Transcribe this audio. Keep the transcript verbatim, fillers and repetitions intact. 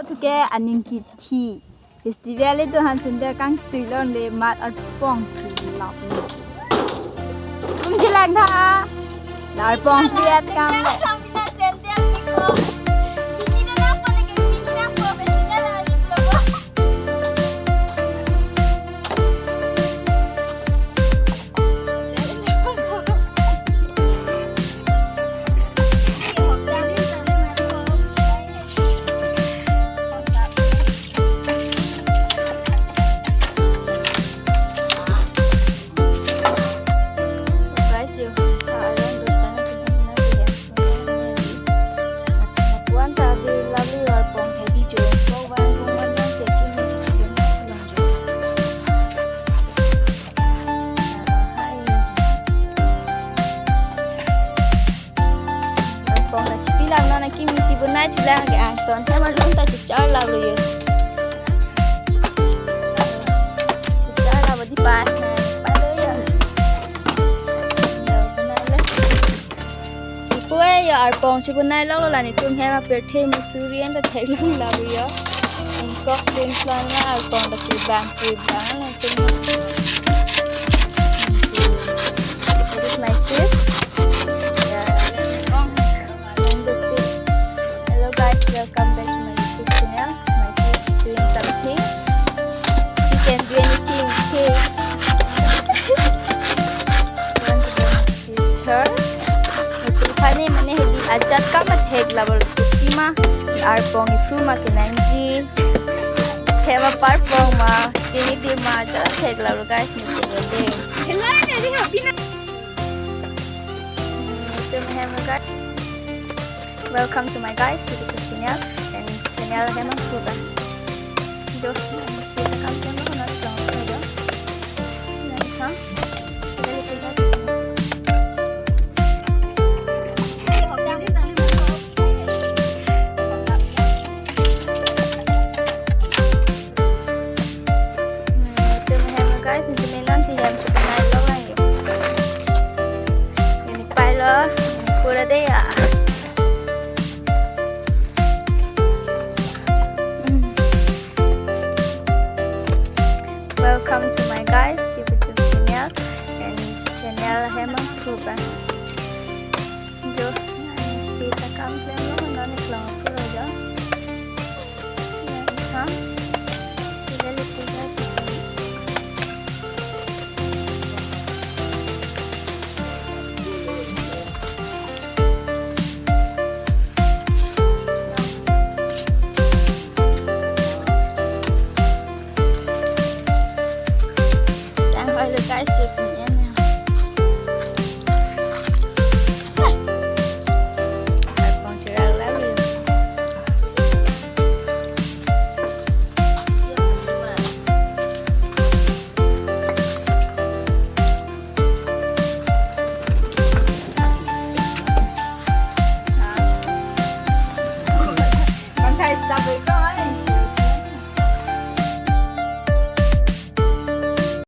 Thuke aning kithi. Festival itu han sende kangtui longle mat arpong si lap. Kum chelang tha. La arpong piat kang le. Guys, yo, ta alam do tang na si ya. Puan ta abi lalu arpong heavy jo. Ko wan ko wan na se ki ni ki ni. Arpong ta chipi lang na na kimi si bonai thila ke angton. Hem along ta chichar lalu ye. Chichar lalu di pa. Pa lo ye. Yo, bonai le. Ipo e yo arpong chibonai lo la netum hem apirthe musuri anta theklong lalu yo. Ingkok ling plan la arpong ta kibang kibang la tum. This is my sis. Yes. Hello guys, welcome back to my YouTube channel. My sis is doing something. She can do anything, okay? Want to go with her. Ito pani mane hedi ajat ka mathek lalu tuti ma. Arpong isu ma kenangji. Hem aparpong ma. Kini di ma ajat thek lalu guys ni tu de. Hello, nari happy na. Ito hem guys. Welcome to my guys YouTube channel and channel Hemang Phuba. Jo, kita kam channel ko na lang ko jo. Nah, ha? Kita lihat guys. Hmm, ito na hem guys, ito na lang si hem ko na lang lang yo. Ini pai lo, ini pura de ya. Welcome to my guys YouTube channel and channel Hemang Phuba. Jo, kita kam plan lo, nani klong pura jo. Ya, ha? Sila lihat guys. Tang hoi lo guys, chip